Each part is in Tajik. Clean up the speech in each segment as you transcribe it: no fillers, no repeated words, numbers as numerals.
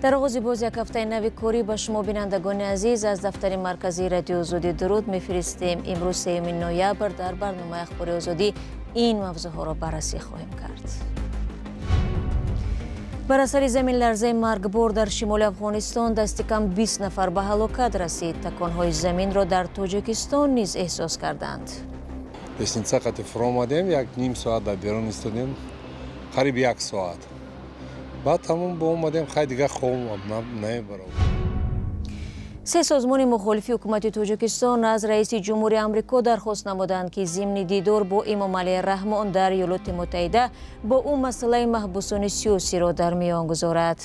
Дар оғози боз як ҳафтаи нави корӣ ба шумо, бинандагони азиз, аз дафтари марказии Радиои Озодӣ дуруд мефиристем. Имрӯз 3 ноябр дар барномаи Ахбори Озодӣ ин мавзӯъҳоро баррасӣ хоҳем кард. Бар асари заминларзаи маргбор дар шимоли Афғонистон дасти кам 20 нафар ба ҳалокат расид. Таконҳои заминро дар Тоҷикистон низ эҳсос карданд. Лестница қати фуромадем, як ним соат дар берун истодем, қариб як соат. Баъд тамом боомадем, хай дигар хоб намебарам. Се созмони мухолифи ҳукумати Тоҷикистон аз раиси ҷумҳури Амрико дархост намуданд, ки зимни дидор бо Эмомалӣ Раҳмон дар Иёлоти Муттаҳида бо ӯ масъалаи маҳбусони сиёсиро дар миён гузорад.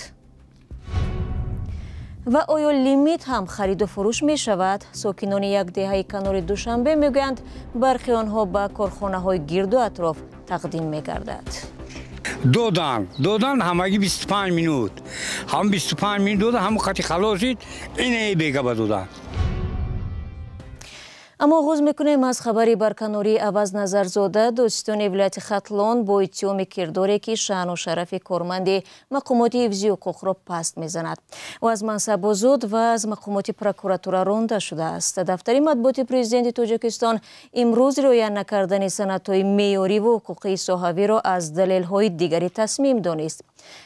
Ва оё лимит ҳам хариду фурӯш мешавад? Сокинони як деҳаи канори Душанбе мегӯянд, бархи онҳо ба корхонаҳои гирду атроф тақдим мегардад. Додан ҳамагӣ 25 минут. Ҳам 25 минут додан, ҳам қати халосид, ине бегаба додан. Аммо оғоз мекунем аз хабари барканории Аваз Назарзода, додситони вилояти Хатлон, бо иттиҳоми кирдоре, ки шаъну шарафи корманди мақомоти ҳифзи ҳуқуқро паст мезанад. Ӯ аз мансаб озод ва аз мақомоти прокуратура ронда шудааст. Дафтари матбуоти президенти Тоҷикистон имрӯз риоя накардани санадҳои меъёриву ҳуқуқии соҳавиро аз далелҳои дигари тасмим донист.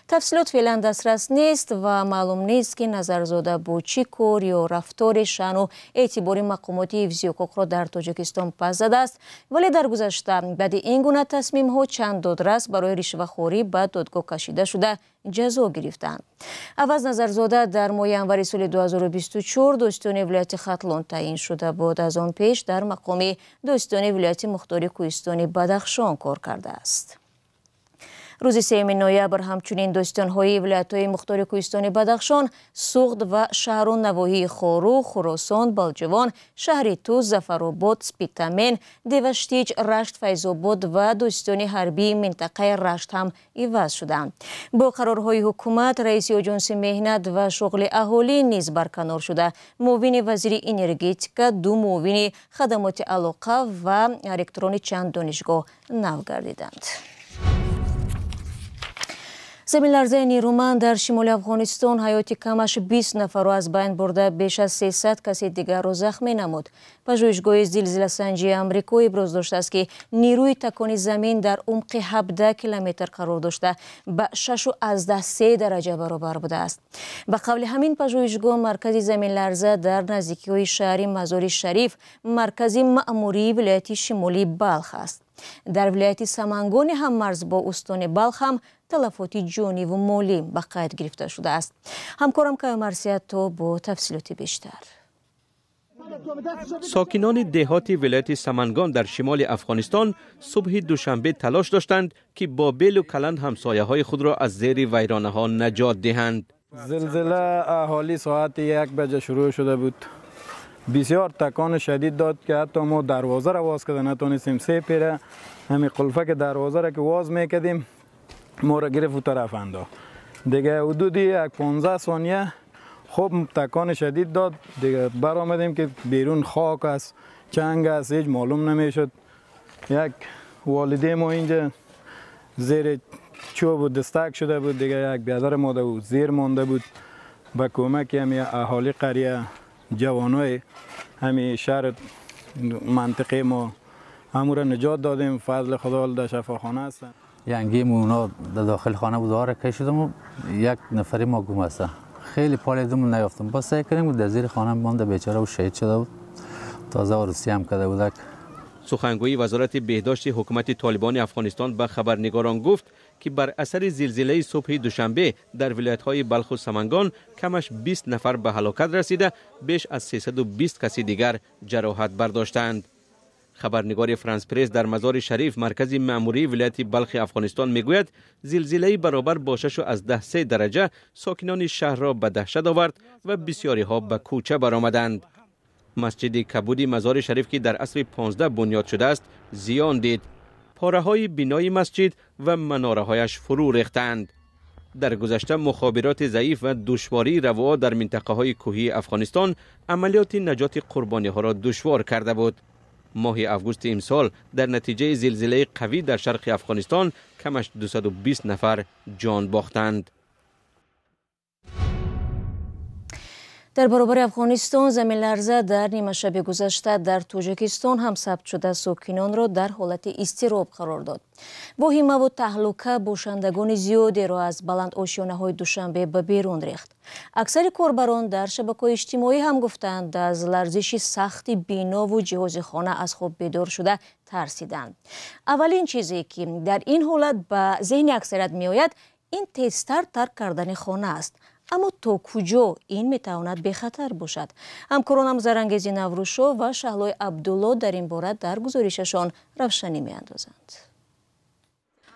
Тафсилот феълан дастрас нест ва маълум нест, ки Назарзода бо чӣ кор ё рафтори шаъну эътибори мақомоти ҳифзи ҳуқуқро дар Тоҷикистон пас задааст, вале дар гузашта баъди ин гуна тасмимҳо чанд додрас барои ришвахорӣ ба додгоҳ кашида шуда ҷазо гирифтанд. Аваз Назарзода дар моҳи январи соли 2024 додситони вилояти Хатлон таъин шуда буд. Аз он пеш дар мақоми додситони вилояти мухтори кӯҳистони Бадахшон кор кардааст. Рӯзи 3 ноябр ҳамчунин додситонҳои вилоятҳои мухтори кӯҳистони Бадахшон, Суғд ва шаҳру навоҳии Хоруғ, Хуросон, Балҷувон, шаҳри Туз, Зафаробод, Спитамен, Деваштич, Рашт, Файзобод ва додситони ҳарбии минтақаи Рашт ҳам иваз шуданд. Бо қарорҳои ҳукумат раиси Оҷонси меҳнат ва шуғли аҳолӣ низ барканор шуда, муовини вазири энергетика, ду муовини хадамоти алоқа ва ректорони чанд донишгоҳ нав гардиданд. Заминларзаи нерӯманд дар шимоли Афғонистон ҳаёти камаш 20 нафарро аз байн бурда, беш аз 300 каси дигарро захмӣ намуд. Пажӯҳишгоҳи зилзиласанҷии Амрико иброз доштааст, ки нерӯи такони замин дар умқи 17 километр қарор дошта, ба 6,3 дараҷа баробар будааст. Ба қавли ҳамин пажӯҳишгоҳ, маркази заминларза дар наздикиҳои шаҳри Мазори Шариф, маркази маъмурии вилояти шимолии Балх аст. Дар вилояти Самангони ҳам марз бо устони Балх ҳам талафоти ҷониву молӣ ба қайд гирифта шудааст. Ҳамкорам Каё Марсиято бо тафсилоти бештар. Сокинони деҳоти вилояти Самангон дар шимоли Афғонистон субҳи душанбе талош доштанд, ки бо белу каланд ҳамсояҳои худро аз зери вайронаҳо наҷот диҳанд. Зилзила аҳолӣ соати 1 баҷа шурӯъ шуда буд. Бисёр такони шадид дод, ки ҳатто мо дарвозаро воз карда натонистем. Се пера ҳамин қулфаки дарвозаро ки воз мекардем, моро гирифт у тараф андохт. Дига ҳудуди як 15 сония хуб такони шадид дод. Дига баромадем, ки берун хок аст, чанг аст, ҳеҷ маълум намешуд. Як волидаи мо инҷа зери чӯбу дастак шуда буд, дига як биёдари мо зер монда буд. Ба кӯмаки ҳами аҳоли қария, ҷавонои ҳами шаҳр, мантиқаи мо ҳамуро наҷот додем. Фазли Худо, дар шафохона ҳастанд. ینگی اونا در داخل خانه بود، آره کشیدم و یک نفری ما گم است. خیلی پالیدم، نیافتم. باز سعی کردیم، در زیر خانه مانده بیچاره و شهید شده بود. تازه عروسی هم کرده بود. سخنگوی وزارت بهداشت حکومت طالبان افغانستان به خبرنگاران گفت که بر اثر زلزله صبح دوشنبه در ولایت‌های بلخ و سمنگان کمش 20 نفر به هلاکت رسیده، بیش از 320 کسی دیگر جراحت برداشتند. خبرنگار فرانس پرس در مزار شریف، مرکز مأموری ولایت بلخ افغانستان، میگوید زلزله برابر با 6.3 درجه ساکنان شهر را به دهشت آورد و بسیاری ها به کوچه برآمدند. مسجد کبودی مزار شریف که در عصر 15 بنیاد شده است زیان دید. پاره های بینای مسجد و مناره هایش فرو ریختند. در گذشته مخابرات ضعیف و دشواری روا در منطقه های کوهی افغانستان عملیات نجات قربانی ها را دشوار کرده بود. ماه август имсол дар натиҷаи зилзилаи қавӣ дар шарқи Афғонистон камаш 220 нафар ҷон бохтанд. Дар баробари Афғонистон заминларза дар нимашаби гузашта дар Тоҷикистон ҳам сабт шуда сокинонро дар ҳолати изтироб қарор дод. Воҳимаву таҳлука бошандагони зиёдеро аз баландошёнаҳои Душанбе ба берун рехт. Аксари корбарон дар шабакаҳои иҷтимоӣ ҳам гуфтанд, аз ларзиши сахти бинову ҷиҳози хона аз хоб бедор шуда тарсиданд. Аввалин чизе ки дар ин ҳолат ба зеҳни аксарият меояд, ин тезтар тарк кардани хона аст. Аммо то куҷо ин метавонад бехатар бошад? Ҳамкоронам Зарангези Наврӯзшо ва Шаҳлои Абдулло дар ин бора дар гузоришашон равшанӣ меандозанд.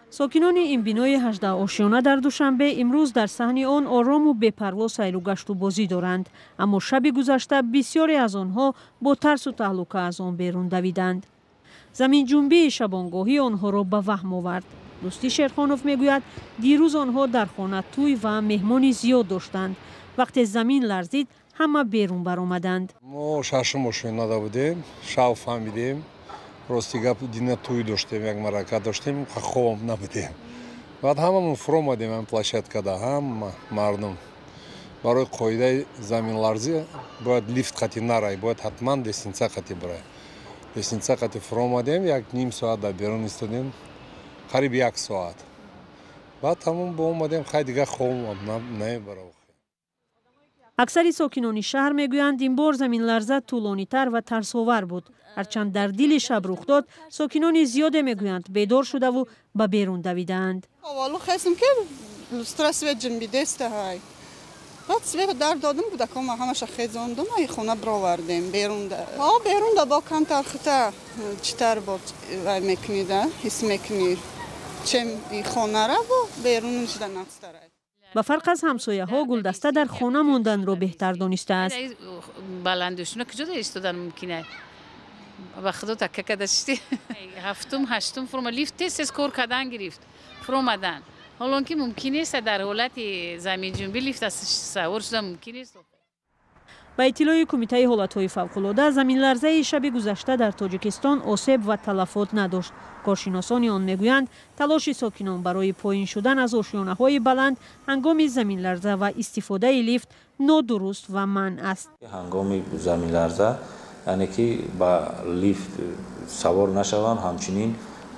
Сокинони ин бинои 18-ошёна дар Душанбе имрӯз дар саҳни он орому бепарво сайру гашту бозӣ доранд. Аммо шаби гузашта бисёре аз онҳо бо тарсу таҳлука аз он берун давиданд. Заминҷунбии шабонгоҳӣ онҳоро ба ваҳм овард. Дӯстӣ Шерхонов мегӯяд, дирӯз онҳо дар хона тӯй ва меҳмони зиёд доштанд. Вақте замин ларзид, ҳама берун баромаданд. Мо шашум ошёнада будем, шав фаҳмидем. Рости гап, дина тӯй доштем, як марака доштем, хобам набудем. Баъд ҳамамон фуромадем ҳам площадкада, ҳама мардум. Барои қоидаи заминларзӣ бояд лифт қати нарай, бояд ҳатман лестница қати бирай. Лестница қати фуромадем, як ним соат дар берун истодем, қариб як соат. Баъд тамом боомадем, хай дигар хобам намебарав. Аксари сокинони шаҳр мегӯянд, ин бор заминларза тӯлонитар ва тарсовар буд. Ҳарчанд дар дили шаб рух дод, сокинони зиёде мегӯянд бедор шудаву ба берун давидаанд. Аввалу хестем ки лустра свет ҷунбидестаҳай. Баъд света дар додум, кӯдакома ҳамаша хезондум, ай хона бировардем берунда. Ҳо, берунда бо камтар хута читар бо вай мекунида, ҳис мекунӣ. Чем хонара бо берун шуда нақстарай. Ба фарқ аз ҳамсояҳо, Гулдаста дар хона монданро беҳтар донистааст. Баландошёна куҷо истодан мумкин аст? Ба худо такка карда шишти. Ҳафтум, ҳаштум фурома лифт тез тез кор кардан гирифт. Фуромадан. Ҳолон ки мумкин нест дар ҳолати заминҷунбӣ лифт савор шуда мумкин нест. Ба иттилои Кумитаи ҳолатҳои фавқулода, заминларзаи шаби гузашта дар Тоҷикистон осеб ва талафот надошт. Коршиносони он мегӯянд, талоши сокинон барои поин шудан аз ошёнаҳои баланд ҳангоми заминларза ва истифодаи лифт нодуруст ва манъ аст. Ҳангоми заминларза, яъне ки ба лифт савор нашаванд, ҳамчунин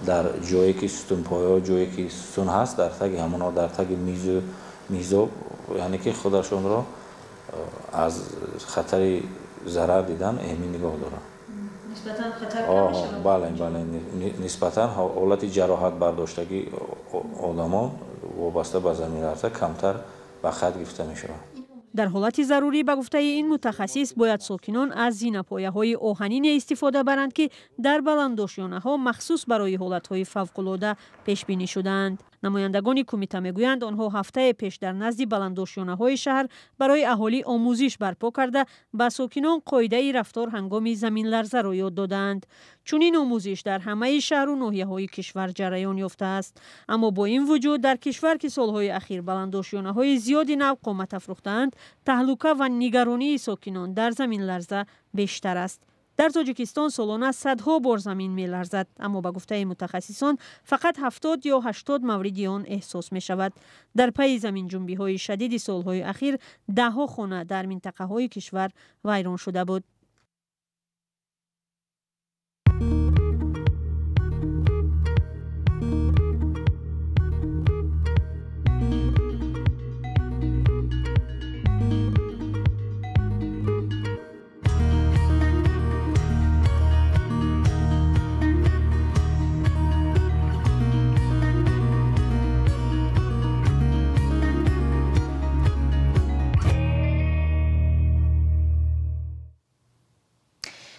дар ҷое ки сутунпоё, ҷое ки сутун ҳаст, дар таги ҳамонҳо, дар таги мизу мизо, яъне ки худашонро аз хатари зарар дидан эмин нигоҳ доранд. Нисбатан хатар кам мешавад? Бале, бале, нисбатан ҳолати ҷароҳат бардоштагии одамон вобаста ба заминларза камтар ба хат гирифта мешавад. Дар ҳолати зарурӣ, ба гуфтаи ин мутахассис, бояд сокинон аз зинапояҳои оҳанине истифода баранд, ки дар баландошёнаҳо махсус барои ҳолатҳои фавқулода пешбинӣ шудаанд. Намояндагони кумита мегӯянд, онҳо ҳафтае пеш дар назди баландошёнаҳои шаҳр барои аҳолӣ омӯзиш барпо карда, ба сокинон қоидаи рафтор ҳангоми заминларзаро ёд додаанд. Чунин омӯзиш дар ҳамаи шаҳру ноҳияҳои кишвар ҷараён ёфтааст. Аммо бо ин вуҷуд дар кишвар, ки солҳои ахир баландошёнаҳои зиёди нав қомат афрӯхтаанд, таҳлука ва нигаронии сокинон дар заминларза бештар аст. Дар Тоҷикистон солона садҳо бор замин меларзад, аммо ба гуфтаи мутахассисон фақат 70 ё 80 мавриди он эҳсос мешавад. Дар пайи заминҷунбиҳои шадиди солҳои ахир даҳҳо хона дар минтақаҳои кишвар вайрон шуда буд.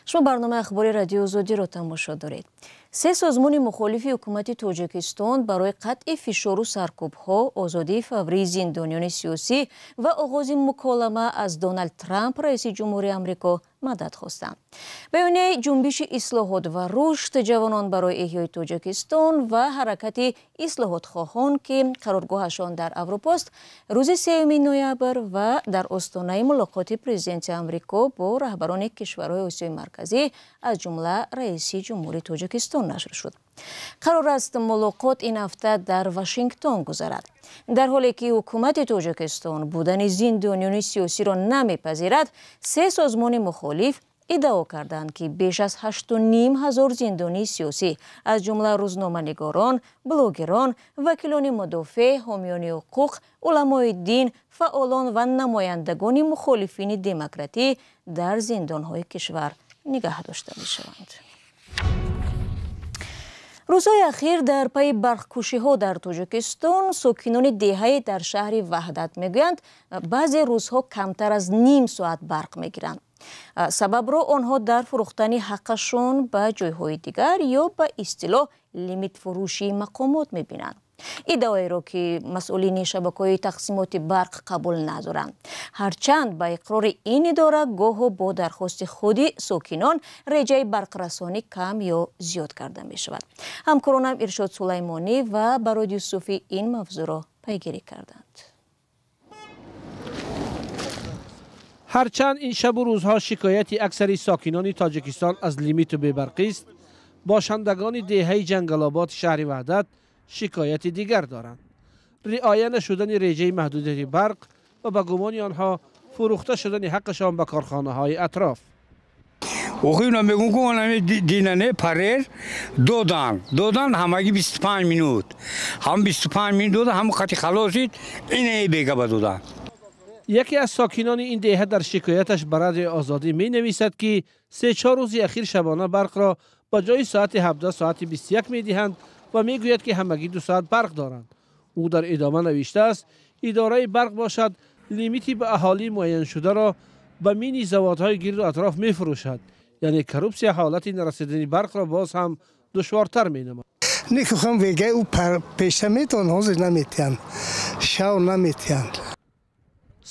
Шумо барномаи ахбори Радиои Озодиро тамошо доред. Се созмони мухолифи ҳукумати Тоҷикистон барои қатъи фишору саркӯбҳо, озодии фаврии зиндониёни сиёсӣ ва оғози муколама аз Доналд Трамп, раиси ҷумҳури Амрико, мадад хостанд. Баёнияи ҷунбиши ислоҳот ва рушд, ҷавонон барои эҳёи Тоҷикистон ва ҳаракати ислоҳотхоҳон, ки қароргоҳашон дар Аврупост, рӯзи 3 ноябр ва дар остонаи мулоқоти президенти Амрико бо раҳбарони кишварҳои Осиёи Марказӣ, аз ҷумла раиси ҷумҳури Тоҷикистон нашр шуд. Қарор аст мулоқот ин ҳафта дар Вашингтон гузарад. Дар ҳоле ки ҳукумати Тоҷикистон будани зиндониёни сиёсиро намепазирад, се созмони мухолиф иддао карданд, ки беш аз 8500 зиндонии сиёсӣ, аз ҷумла рӯзноманигорон, блогерон, вакилони мудофеъ, ҳомиёни ҳуқуқ, уламои дин, фаъолон ва намояндагони мухолифини демократӣ дар зиндонҳои кишвар нигаҳ дошта мешаванд. Рӯзҳои ахир дар пайи барқкушиҳо дар Тоҷикистон сокинони деҳае дар шаҳри Ваҳдат мегӯянд, баъзе рӯзҳо камтар аз ним соат барқ мегиранд. Сабабро онҳо дар фурӯхтани ҳаққашон ба ҷойҳои дигар ё ба истилоҳ лимитфурӯшии мақомот мебинанд. Иддаоеро, ки масъулини шабакаҳои тақсимоти барқ қабул надоранд. Ҳарчанд ба иқрори ин идора гоҳо бо дархости худи сокинон реҷаи барқрасонӣ кам ё зиёд карда мешавад. Ҳамкоронам Иршод Сулаймонӣ ва Барод Юсуфӣ ин мавзӯъро пайгирӣ карданд. Ҳарчанд ин шабу рӯзҳо шикояти аксари сокинони Тоҷикистон аз лимиту бебарқист, бошандагони деҳаи Ҷангалобод шаҳри Ваҳдат шикояти дигар доранд. Риоя нашудани реҷаи маҳдудияти барқ ва ба гумони онҳо фурӯхта шудани ҳаққашон ба корхонаҳои атроф. Охи мегӯм, ки онами динане парер додан ҳамаги 25 минут. Ҳам 25 минут додан, ҳам қати халосид, ине бегаба додан. Яке аз сокинони ин деҳа дар шикояташ ба Радиои Озодӣ менависад, ки 3-4 рӯзи ахир шабона барқро ба ҷои соати 17 соати 21 медиҳанд ва мегӯяд, ки ҳамагӣ 2 соат барқ доранд. Ӯ дар идома навиштааст, идораи барқ бошад лимити ба аҳолӣ муайяншударо ба мини заводҳои гирду атроф мефурӯшад. Яъне коррупсия ҳолати нарасидани барқро боз ҳам душвортар менамояд. Некухам вегай ӯ пеша метавон, ҳозир наметиҳанд, шав наметиҳанд.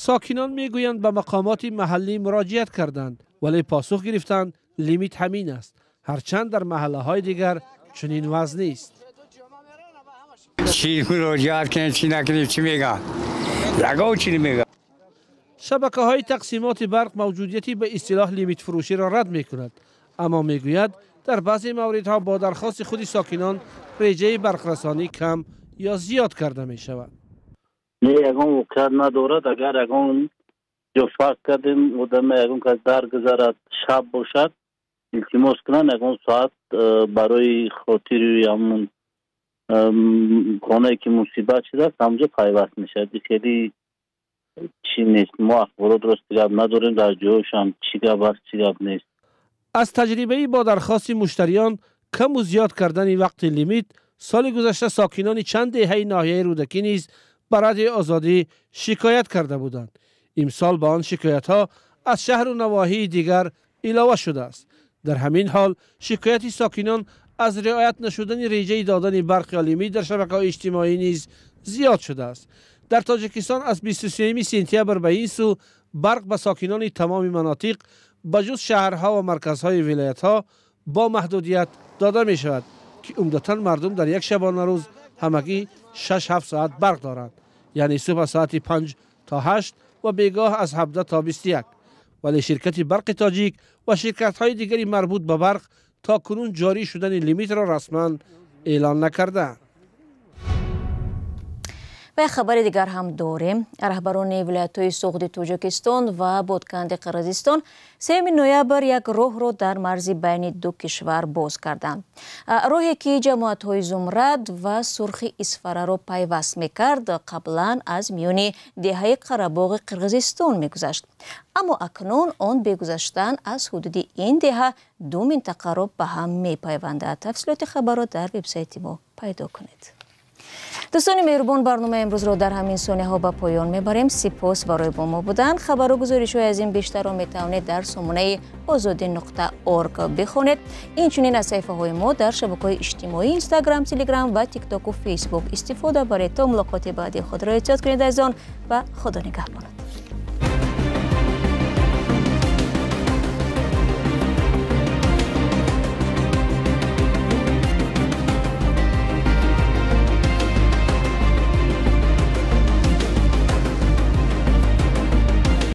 Сокинон мегӯянд, ба мақомоти маҳаллӣ муроҷиат карданд, вале посух гирифтанд лимит ҳамин аст. Ҳарчанд дар маҳаллаҳои дигар чунин вазъ нест. Чӣ муроҷиат кунем, чӣ накунем, чӣ мегӯянд? Ягон чӣ намегӯянд. Шабакаҳои тақсимоти барқ мавҷудияти ба истилоҳ лимитфурӯширо рад мекунад, аммо мегӯяд дар баъзе мавридҳо бо дархости худи сокинон реҷаи барқрасонӣ кам ё зиёд карда мешавад. Не, ягон воқеат надорад. Агар ягон ҷо фарз кардем, одаме ягон кас даргузарад, шаб бошад, илтимос кунанд, ягон соат барои хотири ҳамун хонае ки мусибат шудааст, ҳамҷо пайваст мешавад. Хеле чӣ нест, мо ахборот рости гап надорем, дар ҷояшам чӣ гап аст, чӣ гап нест. Аз таҷрибаи бо дархости муштариён каму зиёд кардани вақти лимит соли гузашта сокинони чанд деҳаи ноҳияи Рӯдакӣ низ ба Радиои Озодӣ шикоят карда буданд. Имсол ба он шикоятҳо аз шаҳру навоҳии дигар илова шудааст. Дар ҳамин ҳол шикояти сокинон аз риоят нашудани реҷаи додани барқ ё лимит дар шабакаҳои иҷтимоӣ низ зиёд шудааст. Дар Тоҷикистон аз 23 сентябр ба ин сӯ барқ ба сокинони тамоми манотиқ ба ҷуз шаҳрҳо ва марказҳои вилоятҳо бо маҳдудият дода мешавад, ки умдатан мардум дар як шабонарӯз ҳамагӣ 6-7 соат барқ доранд, яъне субҳ аз соати 5 то 8 ва бегоҳ аз 17 то 21. Вале ширкати Барқи Тоҷик ва ширкатҳои дигари марбут ба барқ то кунун ҷорӣ шудани лимитро расман эълон накардаанд. Ва як хабари дигар ҳам дорем. Раҳбарони вилоятҳои Суғди Тоҷикистон ва Бодканди Қирғизистон 3 ноябр як роҳро дар марзи байни ду кишвар боз карданд. Роҳе ки ҷамоатҳои Зумрад ва Сурхи Исфараро пайваст мекард, қаблан аз миёни деҳаи Қарабоғи Қирғизистон мегузашт. Аммо акнун он бегузаштан аз ҳудуди ин деҳа ду минтақаро ба ҳам мепайвандад. Тафсилоти хабарро дар вебсайти мо пайдо кунед. Дӯстони меҳрубон, барномаи имрӯзро дар ҳамин сонияҳо ба поён мебарем. Сипос барои бо мо будан. Хабару гузоришҳои аз ин бештарро метавонед дар сомонаи озодӣ.орг бихонед. Инчунин аз саҳифаҳои мо дар шабакаҳои иҷтимоӣ Инстаграм, Телеграм ва Тиктоку Фейсбук истифода баред. То мулоқоти баъдӣ худро эҳтиёт кунед азизон ва Худо нигаҳбонад.